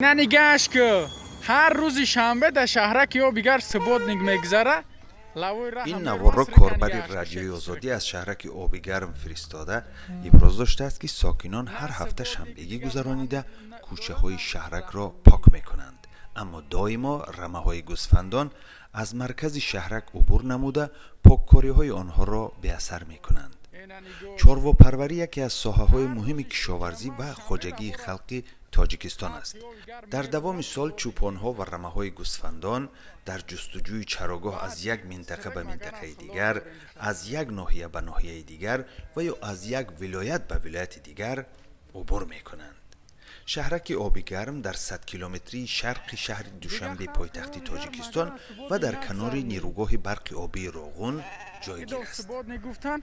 На, нигаш ку, ҳар рӯзи шанбе дар шаҳраки Обигарм субботник мегузара. Ин наворро корбари Радиои Озодӣ аз шаҳраки Обигарм фиристода, иброз доштааст, ки сокинон ҳар ҳафта шанбегӣ гузаронида, кӯчаҳои шаҳракро пок мекунанд, аммо доимо рамаҳои гӯсфандон аз маркази шаҳрак убур намуда, поккориҳои онҳоро беасар мекунанд. Чорвопарварӣ яке аз соҳаҳои муҳими кишоварзӣ ва хоҷагии халқи Тоҷикистон аст. Дар давоми сол чӯпонҳо ва рамаҳои гӯсфандон дар ҷустуҷӯи чарогоҳ аз як минтақа ба минтақаи дигар, аз як ноҳия ба ноҳияи дигар ва ё аз як вилоят ба вилояти дигар убур мекунанд. Шаҳраки Обигарм дар 100-километрии шарқи шаҳри Душанбе, пойтахти Тоҷикистон, ва дар канори нерӯгоҳи барқи обии Роғун ҷойгир аст. Субботник гуфтан.